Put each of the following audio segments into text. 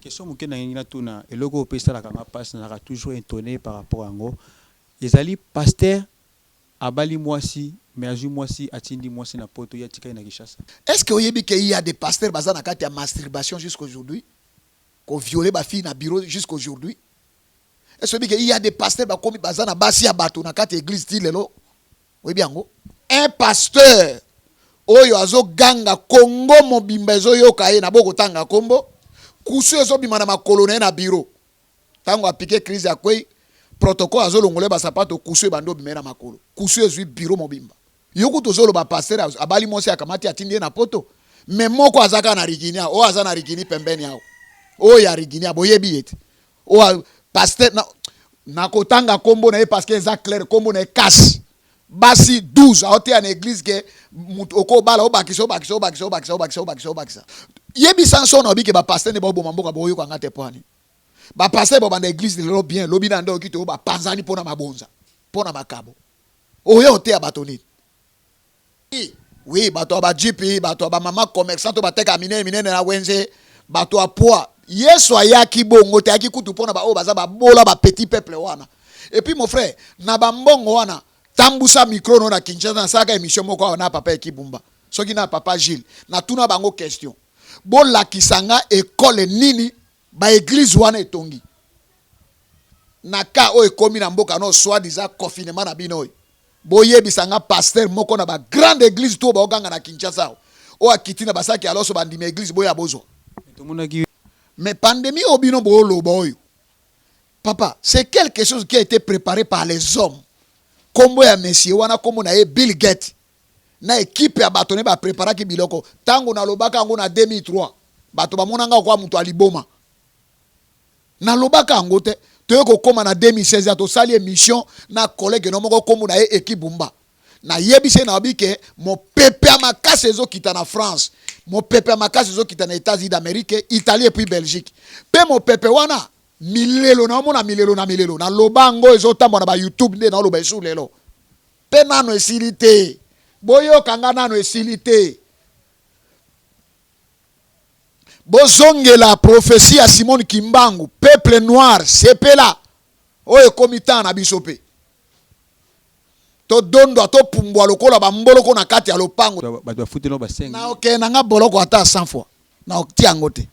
Question moke nalingi natuna, eloko oyo pe esalaka nga pasi, nazalaka toujours etonne par rapport yango, ezali pasteur abali mwasi mais azui mwasi atindi mwasi na poto ye atikali na Kinshasa. Est ce que oyebi que il ya des pasteurs baza na kati ya masturbation jusqu'aujourd'hui? Ko violer ba filles na bureau jusqu'aujourd'hui? Est ce que oyebi que il ya des pasteurs bakomi baza na basi ya bato na kati ya eglise ti lelo? Oyebi yango? Un pasteur oyo azo ganga Congo mobimba ezo yoka ye na boko tanga kombo, kusu ezo bima na makolo na ye na bureau. Tango a pique crise akweyi, protocole azo longola ye ba sapato kusu ebandi obima ye na makolo. Kusu ezui bureau mobimba. Yo kutu ozo loba pasteur abali mwasi akamati atindi ye na poto mais moko aza kaka na Riginia, oyo aza na Rigini pembeni awa. Oyo ya Riginia boyebi ye te. Oyo pasteur na nakotanga kombo na ye parce que eza clair kombo na ye cash basi 12 aoteya na eglise ke mutu okobala obakisa obakisa obakisa obakisa obakisa obakisa obakisa yebisa nso na obike bapaster nde baoboma mboka boyoka nga te poani bapaster babanda eglise lelo bien lobi na nde oki to bapanzani mpo na mabonza mpo na makabo oya oteya bato nini Oui, bato ya ba jeep, bato ya ba mama commerçant to bateka minene minene na wenze, bato ya poids. Yesu ayaki bongo te, ayaki kutu pona ba oyo baza babola ba petit peuple wana. Et puis mon frère, na ba mbongo wana, tambusa micro no na Kinshasa, nasalaka émission moko awa na papa Ekibumba, soki na papa Gilles, natuna bango question. Bolakisa nga école nini ba église wana etongi. Na cas oyo ekomi na mboka no soit disant confinement na bino oyo. Boyebisa nga pasteur moko na ba grande eglise tout bao ganga na Kinshasa awa oyo akiti na ba saki ya loso ba ndimi eglise boya bozwa. Tomonaki. Mais pandemie oyo bino bo loba oyo papa c'est quelque chose qui a ete prepare par les hommes kombo ya monsieur wana kombo na ye Bill Gates na equipe ya bato ne ba preparaki biloko tango na lobaka yango na 2003 bato ba mona nga lokola moto ya liboma. Nalobaka yango te. Toye kokoma na 2016 ya tosali emission na collègue no moko kombo na ye Eki Bumba. Nayebisi ye nalobi ke mopepe ya makasi ezokita na France, mopepe ya makasi ezokita na Etats-Unis d'Amerique, Italie et puis Belgique. Pe mopepe wana milelo naomona milelo na milelo. Naloba yango ezotambola na ba YouTube nde naoloba lisusu lelo. Pe nano esili te. Boyoka nga nano esili te. Bozongela prophetie ya Simon Kimbangu, peuple noir sepela, oyo ekomi temps na biso pe. Todondwa, topumbwa lokola ba mboloko na kati ya lopango. Bato bafuti no ba 5. Nakokende na nga boloko ata 100 fois, nakotia yango te.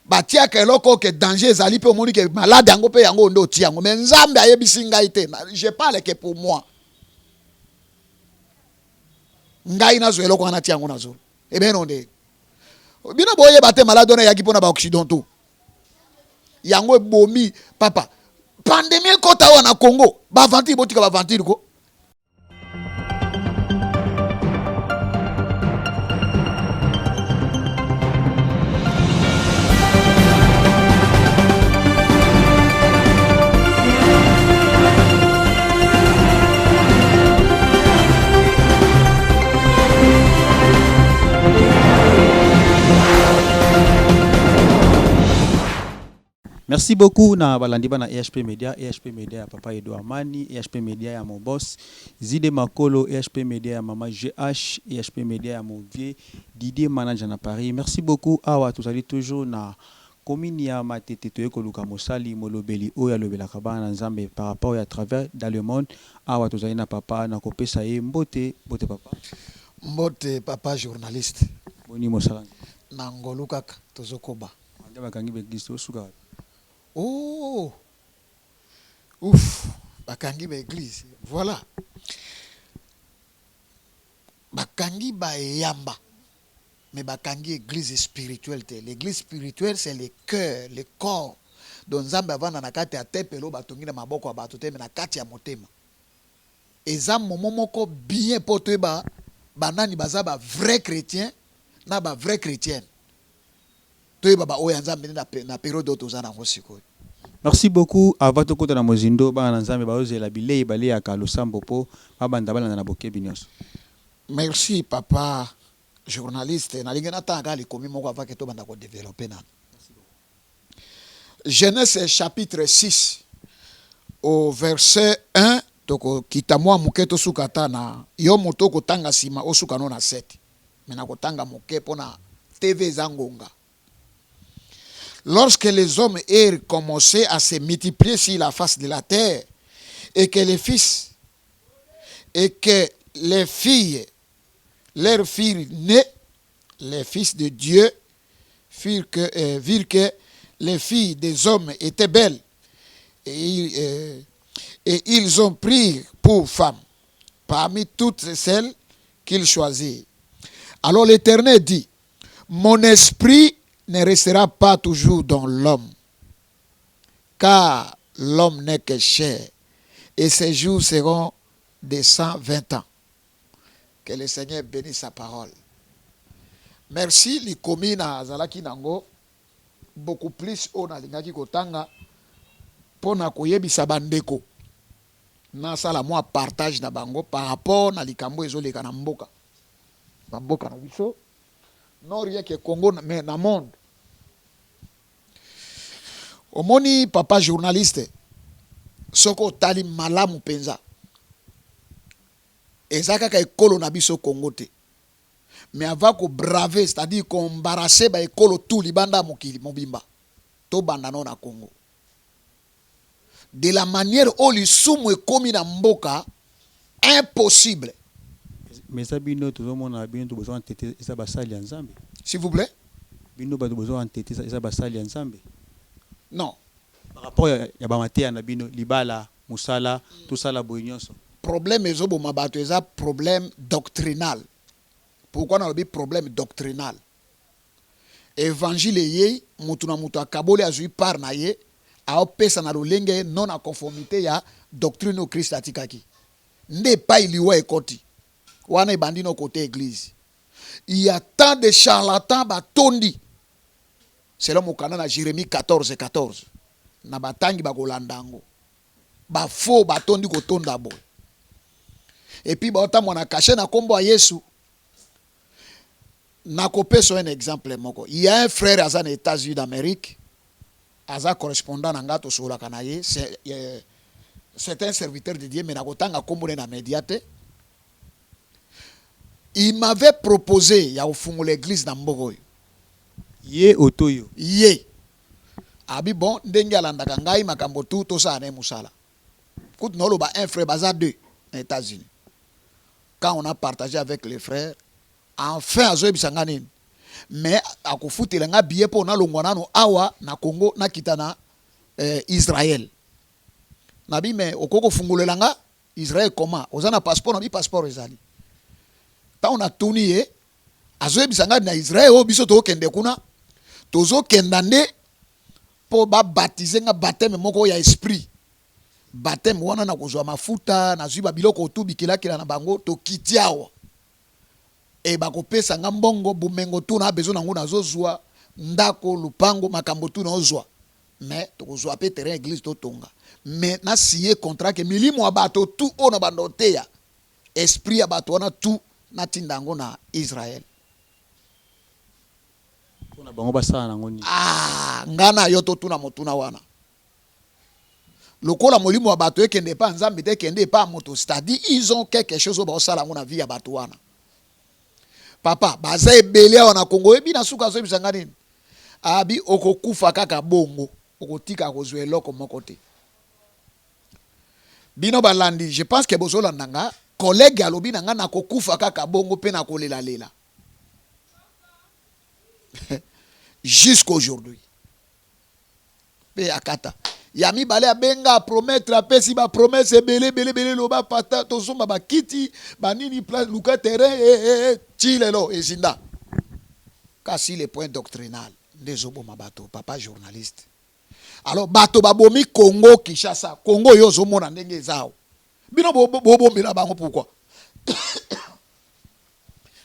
Batiaka eloko oyo ke danger ezali pe omoni ke malade yango pe yango nde otia yango mais Nzambe ayebisi ngai te, je parle que pour moi. Ngai nazwa eloko wana natia yango na zolo. Ebeno nde bino boyeba te malade wana eyaki mpona ba occidentaux yango ebomi papa pandemie ekota awa na Congo ba aventure botika ba aventure ko. Merci beaucoup na balandi bana EHP Media, EHP Media ya papa Edouard Mani, EHP Media ya mon boss Zide Makolo, EHP Media ya mama GH, EHP Media ya mon vieux Didier Manager na Paris. Merci beaucoup awa tozali toujours na Commune ya Matete toye koluka mosali molobeli oyo alobelaka bana na Nzambe par rapport ya travers dans le monde awa tozali na papa na kopesa ye mbote mbote papa. Mbote papa journaliste. Boni mosala nzambe. Na ngolu kaka tozo koba. Malgre bakangi ba eglise tosuka wapi? Ooh ouf bakangi ba eglise voilà bakangi ba eyamba mais bakangi eglise spirituelle te l'eglise spirituelle c'est le cœur le corps donc nzambe avanda na kati ya tempelo batongi na maboko ya bato te mais na kati ya motema eza moment moko bien po toyeba banani baza ba vrai chretien na ba vrai chretienne toyeba ba oyo ya nzambe nde na periode oyo toza nango sikoyo. Merci beaucoup avant tokota na mozindo bana na nzambe bazozela bileyi baleyaka losambo po babanda balanda na bokebi nionso. Merci papa Journaliste, nalingi natanga kaka likomi moko avant que tobanda ko developper nanu. Genèse chapitre 6 au verset 1 tokokita mwa moke tosuka ata na yo moto okotanga nsima osuka no na 7 me nakotanga moke mpo na TV eza ngonga. Lorsque les hommes eurent commencé à se multiplier sur la face de la terre, et que les fils et que les filles leur firent nées, les fils de Dieu virent que les filles des hommes étaient belles, et ils ont pris pour femmes parmi toutes celles qu'ils choisirent. Alors l'Éternel dit, mon esprit ne restera pas toujours dans l'homme, car l'homme n'est que chair, et ses jours seront de 120 ans. Que le Seigneur bénisse sa parole. Merci. Likomi na azalaki nango beaucoup plus oyo nalingaki kotanga mpo na koyebisa bandeko, nasala mwa partage na bango par rapport na likambo ezoleka na mboka, bamboka na biso, non rien que Congo, mais na monde. Omoni, papa journaliste, soki otali malamu mpenza, eza kaka ekolo na biso Congo te, mais avant kobraver, c'est-à-dire koembarrasser baekolo tout libanda ya mokili mobimba, tobanda no na Congo. De la manière oyo lisumu ekómi na mboka, impossible. Mais eza bino, tozomona bino to bozwa ntete, eza basali ya Nzambe. S'il vous plaît? Bino bato bozwa ntete, eza basali ya Nzambe. Non. Par rapport ya bamateya na bino, libala, mosala, tosala boye nyonso. Problème ezoboma bato eza problème doctrinal. Pourquoi nalobi problème doctrinal? Évangile eyei, mutu na mutu akaboli, azwi part na ye, aopesa na lolenge non na conformité ya doctrine oyo Christ atikaki. Nde epai liwa ekoti wana, ebandi no kote église. Il y a tant de charlatans batondi, selon mokanda na Jérémie 14 14, na batangi bakolanda yango. Bafaux batondi kotonda boye, et puis baotambola na cachet na nkombo ya Yesu. Nakopesa un exemple moko. Il y a un frère aza na États-Unis d'Amérique, aza correspondant na nga, tosololaka na ye. C'est un serviteur de Dieu, mais nakotanga nkombo ne na média te. Il m'avait proposé ya kofungola église na mboka oyo. Ye oto yo? Ye abi bon, ndenge alandaka ngai makambo tu, tosala na ye mosala. Kutu naoloba un frère, baza deux na États-Unis. Quand on a partagé avec les frères, enfin azoyebisa nga nini, mais akofutela nga billet mpo nalongwa nano awa na Congo, nakita na Israël. Nabi, mais okoki kofungolela nga Israël comment? Oza na passeport? Nabi, passeport ezali. Ntango natuni ye, azoyebisa ngai na Israël oyo biso tokokende kuna, tozokenda nde mpo babaptiser nga baptême moko ya esprit. Baptême wana, na kozwa mafuta, nazwi babiloko otu bikelakela na bango, tokiti awa e bakopesa nga mbongo, bomengo tu na besoin nango, nazozwa ndako, lupango, makambo tu naozwa, mais tokozwa mpe terrain église totonga. Mais nasigner contrat ke milimo ya bato tu oyo na bando oteya, esprit ya bato wana tu, natinda yango na Israel. Mpona bango basala nango nini? Ah, nga na yo totuna motuna wana. Lokola molimo ya bato ekende epa Nzambe te, ekende epa moto, c'est-à-dire ils ont quelque chose oyo baosala yango na vie ya bato wana. Papa, baza ebele awa na Kongo. Oyebi, na suka azoyebisa nga nini? Abi okokufa kaka bongo, okotika kozwa eloko moko te. Bino balandi, je pense ke bozolanda nga. Collègue alobi na nga nakokufa kaka bongo mpe nakolelalela jusqu'aujourd'hui. Mpe akata ya mibale, abenga, apromettre, apesi bapromesses ebele ebele ebele, loba pata tozomba bakiti banini, place, luka terrain, eh, eh, ti lelo ezinda. Kasi le point doctrinal nde ezoboma bato, papa journaliste. Alors bato babomi Congo Kinshasa. Congo oyo ozomona ndenge eza awa, bino bobombela bango pourquoi?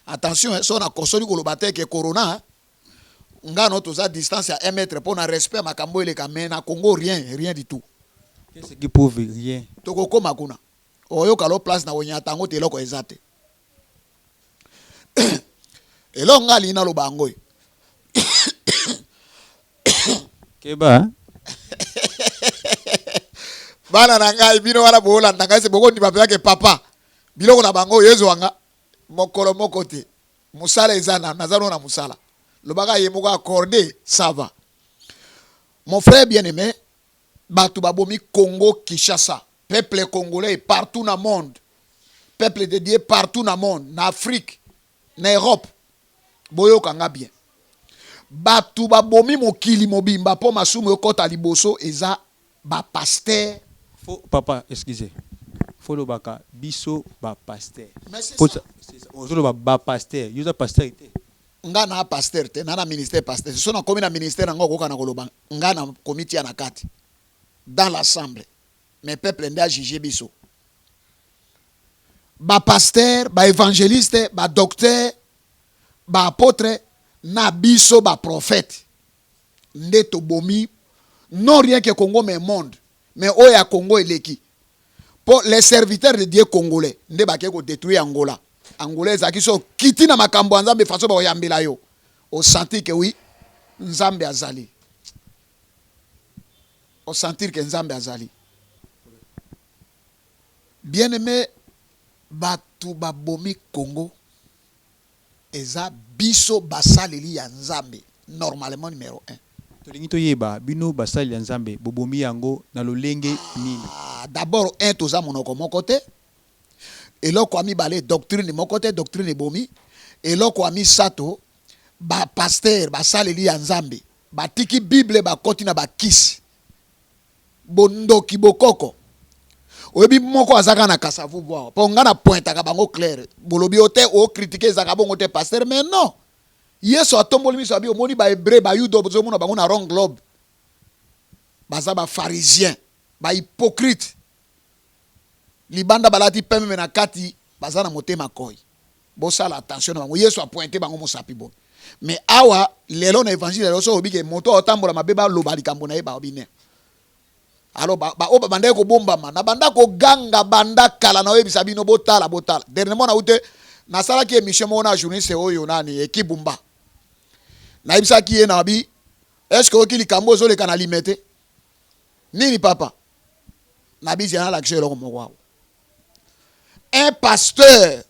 Attention, so nakosoli koloba te ke corona, nga no toza distance ya 1 mètre mpo na respect ya makambo eleka, mais na Congo rien, rien du tout. Qu'est-ce qui prouve rien? Tokokóma kuna, oyoka lo place na konyata yango te. Eloko eza te. Eloko nga alingi naloba yango oyo. Keba. Bana na ngai, bino wana boolanda ngai, se bokondima mpezake papa biloko na bango oyo ezwanga mokolo moko te. Mosala eza na, naza no na mosala, lobaka ye moko accordé, ça va. Mon frère bien aimé, bato babomi Congo Kinshasa, peuple congolais partout na monde, peuple de Dieu partout na monde, na Afrique, na Europe, boyokanga bien. Bato babomi mokili mobimba mpo masumu ekɔta liboso eza bapasteur. Fo papa, excusez, fo lobaka biso bapasteur. Mais c'est ça. Ozoloba bapasteur, yo oza pasteur te. Nga na pasteur te, na ministère pasteur. So nakomi na ministère yango, okoka na koloba nga na komi tia na kati dans l'assemblée, mais peuple nde ajuge biso. Bapasteur, baévangéliste, badocteur, baapôtre na biso baprophète nde tobomi non rien que Congo mais monde, mais oyo ya Congo eleki, mpo les serviteurs de Dieu congolais nde bakei kodétruire Angola. Angola ezalaki so okiti na makambo ya Nzambe, façon bakoyambela yo, osentir que oui, Nzambe azali, osentir que Nzambe azali. Bien aimé, bato babomi Congo eza biso basaleli ya Nzambe, normalement numéro 1. Tolingi toyeba, bino basali ya Nzambe bobomi yango na lolenge nini? Ah, d'abord un, toza monoko moko te. Eloko ya mibale, doctrine moko te, doctrine ebomi. Eloko ya misato, bapasteur, basaleli ya Nzambe batiki Bible, bakoti na bakisi, bondoki, bokoko. Oyebi moko azaka na Kasavubu awa, mpo nga na pointaka bango clair. Bolobi yo te, ocritiquer, ezalaka bongo te, pasteur. Mais non, Yesu atomboli miso, abi: omoni bahébreu, bayuda, ozomona bango na rond globe, baza bapharisien, bahypocrite. Libanda balati pembe, na kati baza na motema koi. Bosala attention na bango. Yesu apointe bango mosapi boye. Mais awa lelo na évangile lelo, so oyebi que moto aotambola mabe, baloba likambo na ye, baobi ne. Alors oyo babandaki kobombama na banda koganga banda kala, na oyebisa bino, botala, botala. Dernièrement na ute nasalaki émission moko na journaliste oyo nani, Ekibumba. Nayebisaki ye na bi: est ce que oyoki likambo ezoleka na Limete? Nini, papa? Nabisi nalakisa eloko moko awa. Un pasteur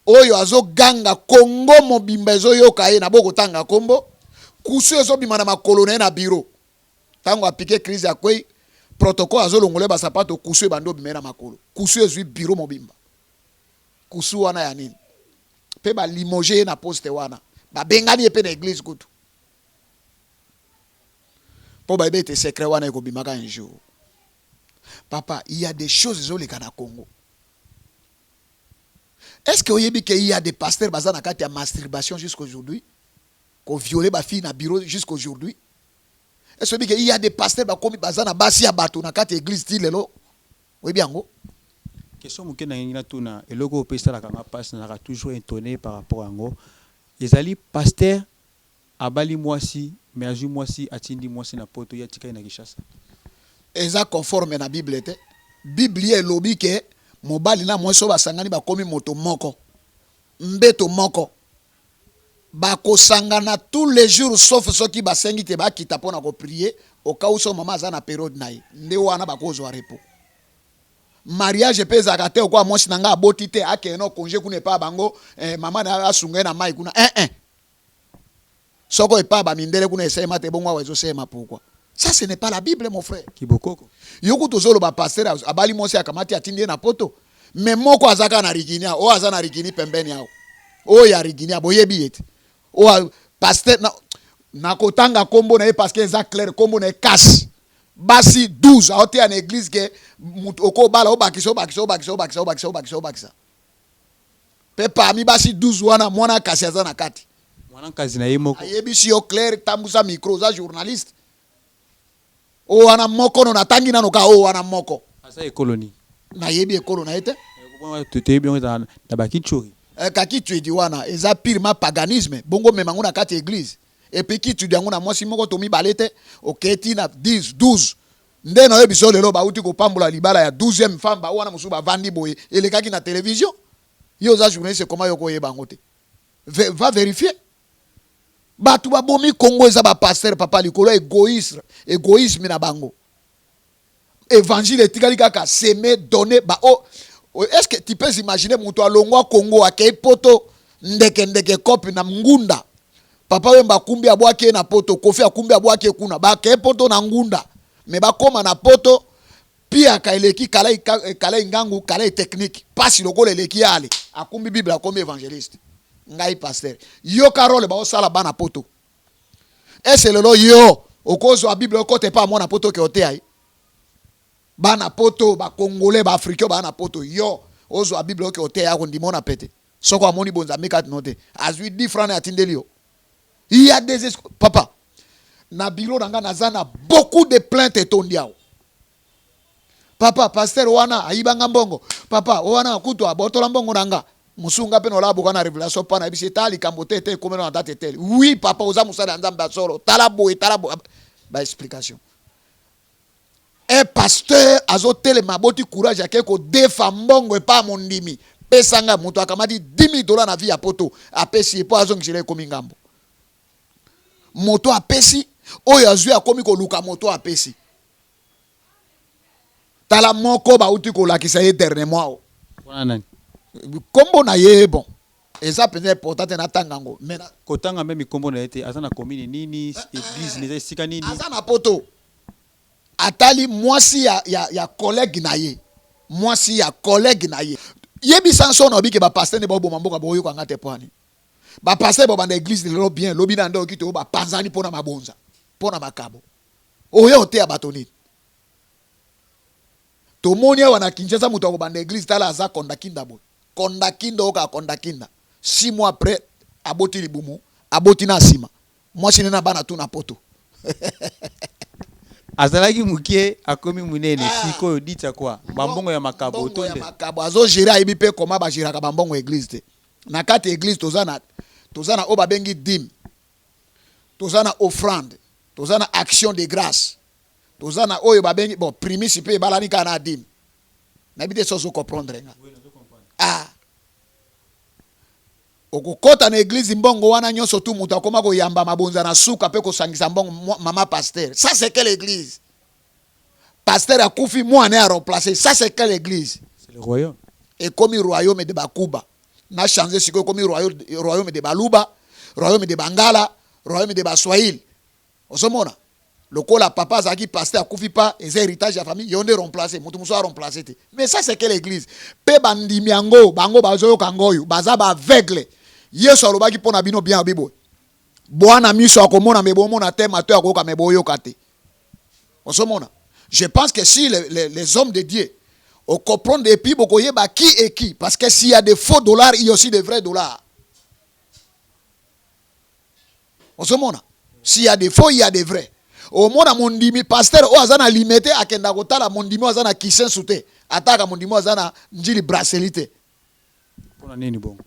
oyo azoganga, Kongo mobimba ezoyoka ye, na bokotanga nkombo, kusu ezobima na makolo na ye na bureau. Ntango apike crise, akwei, protocole azolongola ye basapato, kusu ebandi obima ye na makolo, kusu ezwi bureau mobimba. Kusu wana ya nini? Mpe balimoge ye na poste wana, babengani ye mpe na église kutu, mpo bayebi ete secret wana ekobimaka un jour. Papa, il y a des choses ezoleka na Congo. Est ce que oyebi que il y a des pasteurs baza na kati ya masturbation jusqu'aujourd'hui, kovioler bafille na bureau jusqu'aujourd'hui? Est ce que oyebi que il y a des pasteurs bakomi baza na basi ya bato na kati ya église ti lelo? Oyebi yango? Question moke na ngai natuna, eloko oyo mpe esalaka nga mpasi, nazalaka toujours étonné par rapport yango, ezali pasteur abali mwasi, mais azwi mwasi, atindi mwasi na Poto, ye atikali na Kinshasa. Eza conforme na Bible te. Biblia elobi que mobali na mwasi oyo basangani, bakomi moto moko, mbeto moko, bakosangana tous les jours, sauf soki basengi te bakita mpo na koprier au so mama aza na période na ye, nde wana bakozwa repos. Mariage mpe ezalaka te okoa mwasi na ngai aboti te, akende no congé kuna epai ya bango, mama na asunga ye na mai kuna. 1 1 soko epai ya bamindele kuna esalema te, bongo awa ezosalema pourquoi? Ça, ce n'est pas la Bible, mon frère. Kibokoko. Yo kutu ozoloba pasteur abali mwasi, akamati, atindi ye na Poto, mais moko aza kaka na Rigini awa, oyo aza na Rigini pembeni awa, oyo ya Rigini boyebi ye te. Oyo pasteur nakotanga nkombo na ye parce que eza clair, nkombo na ye kasi basi 12 aoteya na église que mutu okobala, obakisa, obakisa, obakisa, obakisa, obakisa, obakisa, obakisa. Mpe parmi basi 12 wana, mwana kasi aza na kati. Mwana nkazi na ye moko. Ayebisi yo clair, tambusa micro, oza journaliste. Oyo wana moko no natangi nano kaka oyo wana moko. Aza ekolo nini? Nayebi ekolo na ye te. Toyebi yango, ezala na bakitshuri. Kaki twidi wana eza purement paganisme. Bongo mema yango na kati ya église, et puis kitudi yango na mwasi moko to mibale te, oketi na 10 12. Nde nayebi so lelo bauti kopambola libala ya 12e femme, ba wana mosusu bavandi boye, elekaki na télévision. Yo oza journaliste, koma yo koyeba yango te? Va vérifier. Bato babomi Kongo eza bapasteur, papa, likolo ya égoïsme, égoïsme na bango. Évangile etikali kaka semer, donner. Ba oh, est ce que tu peux imaginer moto alongwa Congo, akei Poto, ndeke ndeke, kope na ngunda? Papa Wemba akumbi abwaki ye na poto, Koffi akumbi abwaki ye kuna. Bakei poto na ngunda. Mais bakoma na poto, piaka eleki kalai, kalai ngangu, kalai technique. Pasi lokola eleki ye ale. Akumbi Bible akomi evangeliste. Ngai pasteur. Yoka role baosala bana poto. Est-ce lelo yo okozwa Bible okota epa mwana poto ke oteya ye? Bana poto, ba congolais, ba africains bana poto yo ozwa Bible oke oteya akondima na pete. Soko amoni bonzambe kati no te. Azwi 10 francs na atindeli yo. Il y a des papa na bureau na nga naza na beaucoup de plaintes etondi awa. Papa pasteur wana ayibanga mbongo. Papa wana kutu abotola mbongo na nga. Mosusu nga mpe nolaa boka na revelation mpa nayebisi ye tala likambo te te ekomeli na date tele. Oui papa oza mosali ya Nzambe ya solo. Tala boye tala boye. Ba explication. Un pasteur azotelema aboti courage ake kodefa mbongo epa ya mondimi. Pesa nga moto akamati 10 000 dollars na vie ya poto apesi ye mpo azongisela ekomi ngambo. Moto apesi oyo azwi akomi koluka moto apesi. Tala moko bauti kolakisa ye dernier mois o. Wana nani? Kombo na ye bon eza mpenza important te natanga yango mais na... Kotanga meme kombo na ye te, aza na commune nini, eglise na eza esika nini? Aza na poto. Atali mwasi ya, ya, ya collègue na ye, mwasi ya collègue na ye. Yebisa nso na obike ba pasteur nde baoboma mboka boyoka nga te mpo ani. Ba pasteur bobanda eglise lelo bien, lobi na nde oki to bapanzani mpo na mabonza, mpo na makabo. Oya oteya bato nini? Tomoni awa na Kinshasa moto akobanda eglise tala aza kondakinda boye. Kondakinda oyoka kondakinda. 6 mois après aboti libumu, aboti na nsima. Mwasi ne na bana tu na poto. Azalaki mukie akomi munene sikoyo dit à quoi? Ba mbongo ya makabo to nde? Makabo azo gerer ayebi pe comment ba geraka ba mbongo eglise te. Na kati eglise toza na toza na oyo babengi dime. Toza na offrande, toza na action de grace. Toza na oyo babengi bon primis pe ebalani kaka na dime. Nayebi te soki ozo comprendre nga. Ah. Okokota na eglise mbongo wana nyonso tu moto akoma koyamba mabonza na suka pe kosangisa mbongo mama pasteur. Ça c'est quelle eglise? Pasteur akufi mwana a remplacer. Ça c'est quelle eglise? C'est le royaume. Ekomi royaume de Bakuba. Na changer sikoyo ekomi royaume de Baluba, royaume de Bangala, royaume de Baswahili. Ozomona? Lokola papa azalaki pasteur akufi pa eza heritage ya famille yo nde remplacer mutu mosusu a remplacer te. Mais ça c'est quelle eglise? Pe bandimi yango bango bazoyoka ngoyo baza ba aveugle. Yesu alobaki mpo na bino bien abi boye. Bwana miso akomona me bomona te, matoyi akoyoka me boyoka te. Ozomona? Je pense que si les hommes de Dieu o comprendre et puis bokoyeba qui est qui parce que s'il y a des faux dollars, il y a aussi des vrais dollars. Ozomona? S'il y a des faux, il y a des vrais. Omona mondimi pasteur oyo aza na limete akenda kotala mondimi oyo aza na Kisensu te, ataka mondimi oyo aza na Ndjili Brasserie te. Pona nini bongo?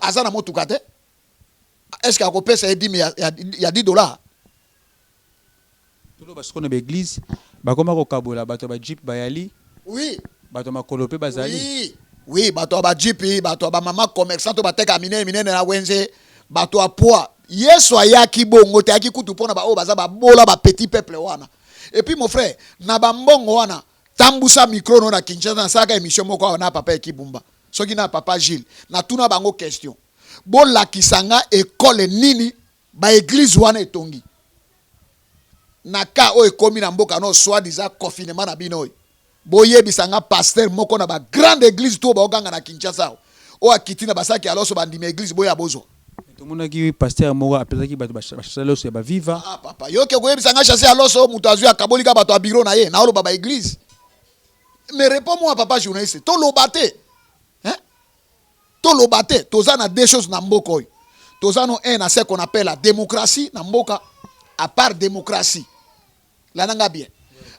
Aza na motuka te. Est-ce que akopesa ye dime ya, ya, ya 10 dollars? Toloba sikoyo na ba eglise bakoma kokabola bato ya ba jeep bayali. Oui. Bato ya makolo pe bazali. Oui. Oui, bato ya ba jeep, bato ya ba mama commerçant to bateka minene minene na wenze, bato ya poids. Yesu ayaki bongo te, ayaki kutu pona ba oyo baza babola ba petit peuple wana. Et puis mon frère, na ba mbongo wana, tambusa micro no na Kinshasa, nasalaka émission moko awa na papa Ekibumba, soki na papa Gilles, natuna bango question. Bolakisa nga école nini ba église wana etongi. Na cas oyo ekomi na mboka no soit disant confinement na bino oyo. Boyebisa nga pasteur moko na ba grande église to baoganga na Kinshasa oyo akiti na basaki ya loso bandimi église boya bozwa. Tomonaki pasteur moko apesaki bato ba chasse ya loso ya ba viva. Ah papa, yo ke koyebisa nga chasse ya loso moto azwi akaboli ka bato ya bureau na ye na oloba ba église. Mais réponds-moi papa journaliste, toloba te. Hein? Toloba te, toza na deux choses na mboka oyo. Toza no un na ce qu'on appelle la démocratie na mboka, à part démocratie. Landa nga bien.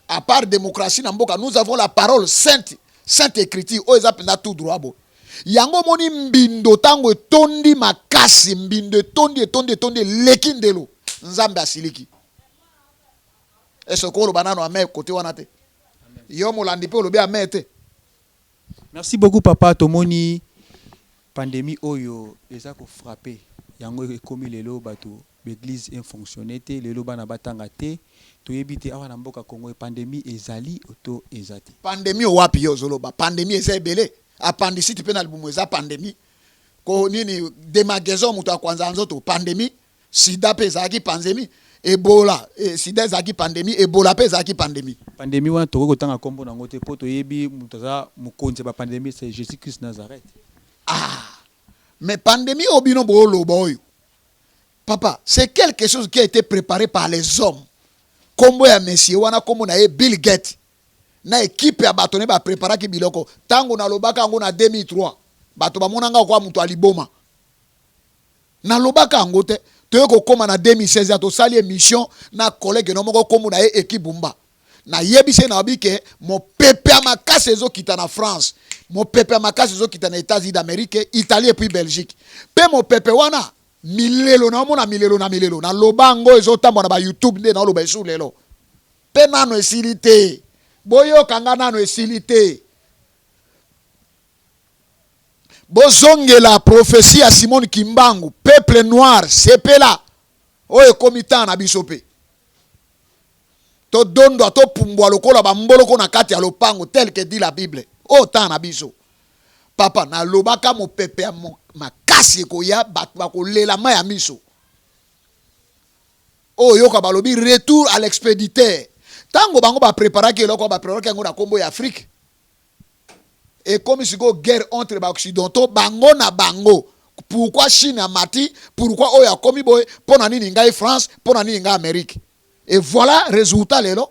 À part démocratie na mboka, nous avons la parole sainte, sainte écriture oyo eza mpenza tout droit boye. Yango omoni mbindo ntango etondi makasi, mbindo etondi etondi etondi eleki ndelo, Nzambe asiliki. Est-ce que oloba nano amen kote wana te? Yo molandi mpe olobi amen te. Merci beaucoup papa, tomoni pandemie oyo eza ko frapper yango ekomi lelo bato ba eglise e fonctionner te, lelo bana batanga te, toyebi te awa na mboka Congo pandemie ezali to eza te. Pandemie wapi yo ozoloba? Pandemie eza ebele. Appendicite pe na libumu eza pandemie. Ko nini demageson moto akwanza nzoto pandemie. Sida mpe ezalaki pandémie, Ebola, sida ezalaki pandémie, Ebola mpe ezalaki pandémie. Pandémie wana tokoki kotanga nkombo nango te, mpo toyebi moto aza mokonzi ya bapandémie, c'est Jésus Christ Nazareth. Ah, mais pandémie oyo bino booloba oyo, papa, c'est quelque chose qui a été préparé par les hommes. Nkombo ya monsieur wana, nkombo na ye Bill Gates na équipe ya bato ne bapréparaki biloko. Ntango nalobaka yango na 2003, bato bamonanga kwa moto aliboma. Nalobaka yango te. Toye kokóma na 2016 ya tosali émission na collègue no moko, nkombo na ye Ekibumba. Nayebisi ye, nayebi ke mopepe ya makasi ezokita na France, mopepe ya makasi ezokita na États-Unis d'Amérique, Italie et puis Belgique. Mpe mopepe wana, milelo, naomona milelo na milelo. Naloba yango, ezotambola na baYouTube nde naoloba esu lelo mpe nano esili te. Boyoka nga, nano esili te. Bozongela prophétie ya Simone Kimbangu. Peuple noir, sepela, oyo ekomi temps na biso mpe todondwa, topumbwa lokola bamboloko na kati ya lopango, tel que dit la Bible. Oyo temps na biso, papa. Nalobaka mopepe ya makasi ekoya, bato bakolela mai ya miso. Oyo yoka balobi retour à l'expéditeur. Ntango bango bapréparaki eloko, bapréparaki yango na nkombo ya Afrique. Ekomi sikoyo guerre entre baoccidentaux, bango na bango. Pourquoi Chine amati? Pourquoi oyo akomi boye? Mpo na nini ngai France? Mpo na nini ngai Amérique? Et voilà résultat lelo.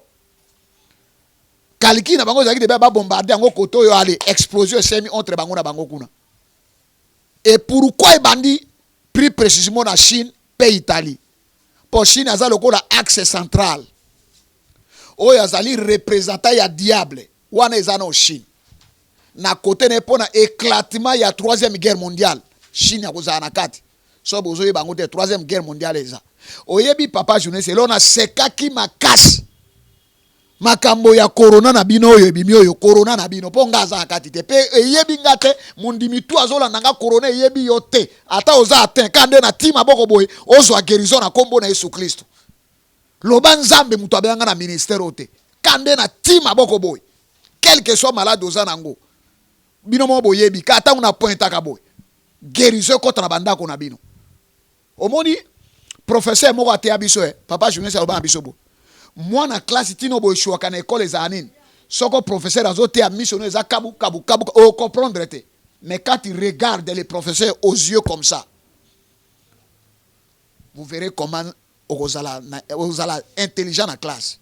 Calcul na bango ezalaki debe babombarde yango kote oyo, ale explosion esemi entre bango na bango kuna. Et pourquoi ebandi plus précisément na Chine mpe Italie? Mpo Chine aza lokola axe central oyo azali représentant ya diable wana. Eza na Chine na kote na ye mpo na éclatement ya Troisième Guerre mondiale. Chine akozala na kati. So bozoyeba yango te, Troisième Guerre mondiale eza. Oyebi, papa journaliste, elo nasekaki makasi makambo ya corona na bino oyo ebimi, oyo corona na bino, mpo nga aza na kati te mpe eyebi nga te. Mondimi tu azolanda nga, corona eyebi yo te. Ata oza atteint, ka nde na ti maboko boye, ozwa guérison na nkombo na Yesu Kristo. Loba Nzambe, moto abeyanga na ministère oyo te. Ka nde na ti maboko boye, quel que soit malade oza nango, bino moko boyebi ka ntango na pointaka boye, guérison ekɔta na bandako na bino. Omoni, professeur moko ateya biso, papa journaliste, aloba na biso boye: mwana classe, ntina boye eshwaka na ekole ezala nini? Soko professeur azoteya, miso no eza kabu kabu kabu, ocomprendre te. Mais quand il regarde les professeurs aux yeux comme ça, vous verrez comment okozala okozala intelligent na classe.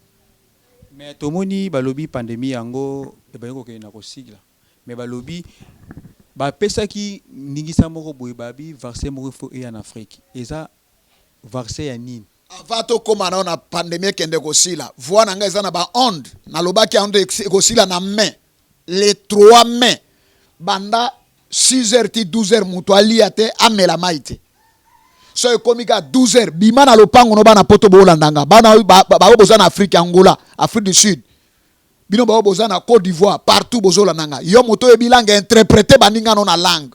Mais tomoni balobi pandémie yango ebandi kokende na kosigla, mais balobi bapesaki ndingisa moko boye, babi vaccin moko fo eya na Afrique. Eza vaccin ya nini? Avant tokóma nao na pandémie ekende kosila, voix na ngai eza na baonde. Nalobaki yango ekosila na mai, le 3 mai, banda 6 heures ti 12 heures, moto alia te, amela mai te. So ekomi ka 12 heures, bima na lopango no. Bana Poto boolanda nga, bana baoyo boza na Afrique, Angola, Afrique du Sud, bino baoyo boza na Côte d'Ivoire, partout bozolanda nga. Yo moto oyebi langue, interpréter baninga no na langue,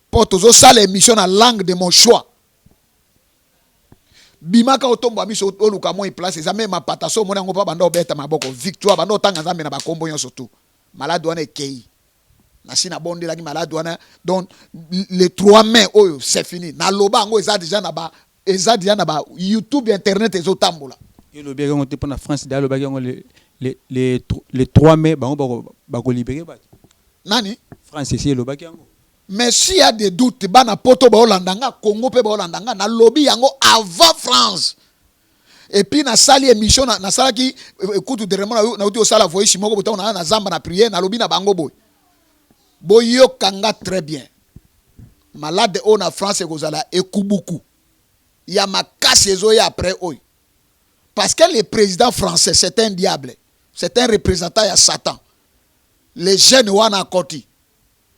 mpo tozosala émission na langue de mon choix. Bimaka, otombola miso, oluka moi place eza me mapata. So omoni yango mpo banda obeta maboko, victoire, banda otanga Nzambe na bakombo nyonso tu. Malade wana ekei, nasi nabondelaki malade wana. Donc le 3 mai oyo, c'est fini. Naloba yango, eza déjà na ba YouTube, internet ezotambola. Elobaki yango te mpo na France de alobaki yango le 3 mai, bango bakolibérer bato. Nani? France esi elobaki yango. Mais s'il y a des doutes, bana Poto baolanda nga, Congo mpe baolanda nga, nalobi yango avant France. Et puis nasali émission, nasalaki kutu dernièrement, nauti kosala voice moko botango naa na zamba na prière. Nalobi na bango boye: boyoka nga très bien, malade oyo na France ekozala ekubuku ya makasi ezoya après oyo, parce que le président français, c'est un diable, c'est un représentant ya Satan. Les jeunes wana akoti,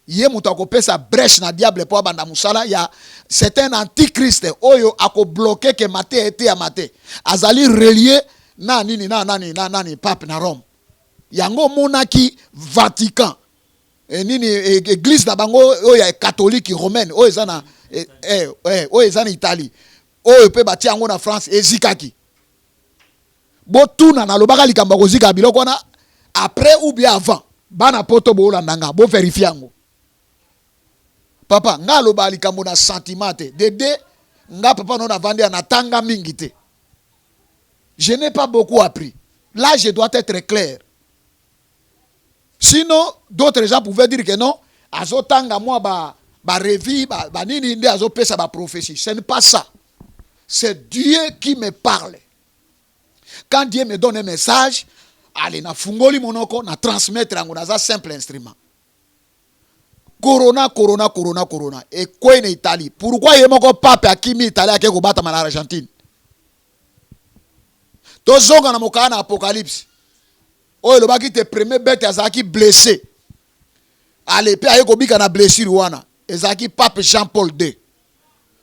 ye moto akopesa brèche na diable mpo abanda mosala ya. C'est un antichrist oyo akobloquer ke mate eteyama te. Azali relié na nini, na nani, na nani, pape na Rome. Yango omonaki Vatican, nini, église na bango oyo ya catholique romaine, oyo eza na oyo eza na Italie, oyo mpe batia yango na France, ezikaki. Botuna, nalobaka likambo ya kozika biloko wana après ou bien avant. Bana Poto boolanda nga, bovérifier yango. Papa, nga alobaka likambo na sentiment te. Dede Nga papa no navandi ya natanga mingi te. Je n'ai pas beaucoup appris. Là, je dois être clair. Sinon, d'autres gens pouvaient dire que non, azotanga mwa ba ba revue ba, ba nini nde azopesa ba prophétie. Ce n'est pas ça. C'est Dieu qui me parle. Quand Dieu me donne un message, allez, na fungoli monoko, na transmettre yango, naza simple instrument. Corona, corona, corona, corona. Ekwei na Italie. Pourquoi ye moko pape akimi Italie, ake kobatama na Argentine? Tozonga na mokanda na Apocalypse oyo elobaki te premier bête azalaki blessé, ale mpe aye kobika na blessure wana. Ezalaki pape Jean Paul II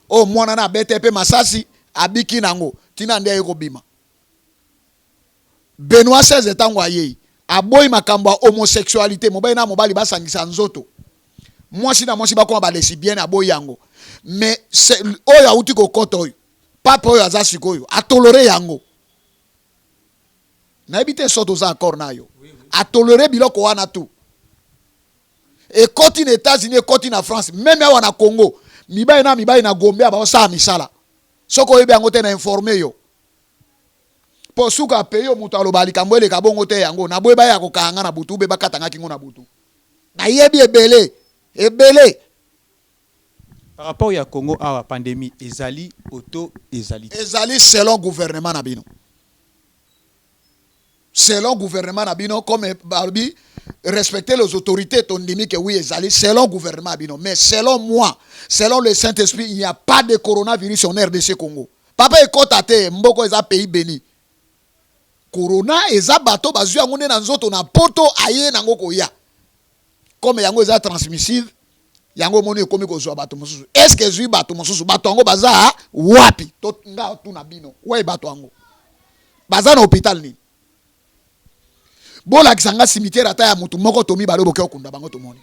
oyo mwana na abete mpe masasi, abiki nango ntina nde aye kobima. Benoît XVI, ntango ayei, aboyi makambo ya homosexualité, mobali na mobali basangisa nzoto, mwasi na mwasi bakoma balesbienne, aboyi yango. Mais oyo awuti kokɔta, oyo pape oyo aza sikoyo, atoléré yango. Nayebi te so toza accord na yo. Atoléré biloko wana tu. Ekoti na États-Unis, ekoti na France, même awa na Congo, mibali na mibali na Gombe baosala misala. Soki oyebi yango te, na informe yo, mpo suka pe yo moto aloba likambo eleka bongo te. Yango naboyi baya kokanga na butu mpe bakatangaki ngo na butu. Nayebi ebele ebele. Par rapport ya Congo awa, pandémie ezali oto ezali te? Ezali selon gouvernement na bino. Selon gouvernement na bino, comme balobi respecter les autorités, tondimi que oui, ezali selon gouvernement na bino. Mais selon moi, selon le Saint-Esprit, il n'y a pas de coronavirus en RDC Congo. Papa, ekota te. Mboko eza pays béni. Corona eza bato bazwi yango nde na nzoto na poto, aye nango koya. Comme yango eza transmissive, yango omoni ekomi kozwa bato mosusu. Est-ce ezwi bato mosusu? Bato yango baza wapi? To nga tuna bino, wai bato yango baza na hôpital nini? Bolakisa nga cimetière ata ya motu moko to mibale boke okunda bango. Tomoni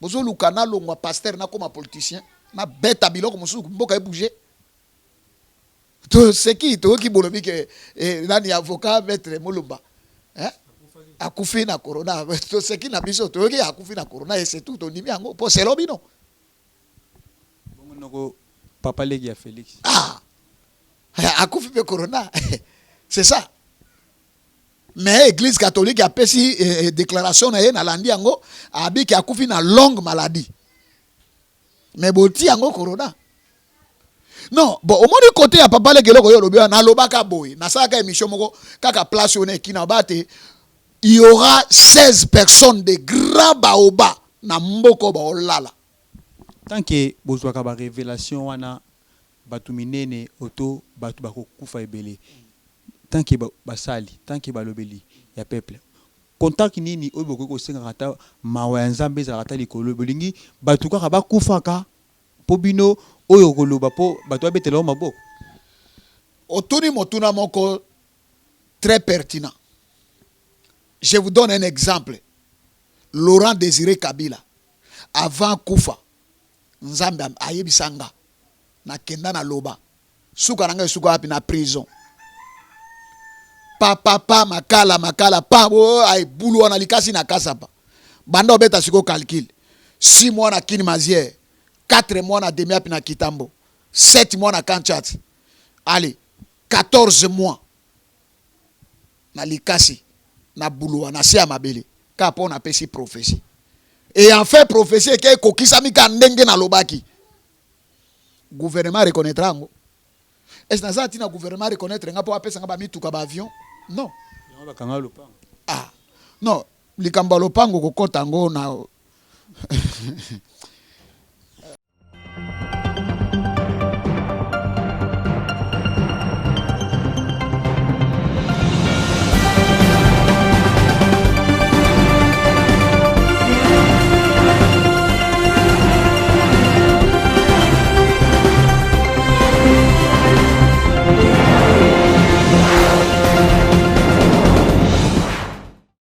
bozoluka nalongwa pasteur, nakoma politicien, nabeta biloko mosusu, mboka ebouge. Toseki, toyoki bolobi ke nani, avocat maître Molumba, eh? Akufi na corona. Toseki na biso, toyoki akufi na corona et c'est tout. Tondimi yango mpo selo bino. Bongo noko papa leki ya Félix? Ah, akufi mpe corona, c'est ça. Mais Église catholique apesi déclaration na ye, nalandi yango, abiki akufi na longue maladie, mais boti yango corona. Non, bon, omoni kote ya papa leki, eloko oyo olobi wana, nalobaka boye, nasalaka émission moko kaka place oyo na ekina ba te, il y aura 16 personnes de grands baoba na mboka oyo baolala. Tant que bozwaka barévélation wana, bato minene oto bato bakokufa ebele, tant que basali, tant que balobeli ya peuple, contact nini oyo bokoki kosengaka ata mawa ya Nzambe ezalaka ata likolo? Bolingi bato kaka bakufaka mpo bino oyo koloba mpo bato babetela yo maboko? Otuni motuna moko très pertinent. Je vous donne un exemple. Laurent Désiré Kabila, avant kufa, Nzambe ayebisa nga nakenda naloba suka na ngai esuka wapi, na prison, pa pa pa makala makala pa oh, ebulu wana likasi na kasapa. Banda obeta sikoyo calcul: 6 mois na Kini Mazière, 4 mois na Demiapi na Kitambo, 7 mois na Kanchat, allez, 14 mois na likasi na buluwa na se ya mabele, kaka mpo napesi prophétie. Et enfin prophétie eke ekokisami ka ndenge nalobaki. Gouvernement reconnaîtra yango? Est naza ntina gouvernement reconnaître nga mpo apesa nga bamituka, baavion? Non. Yango bakanga lopango. Ah non, likambo ya lopango kokɔta yango na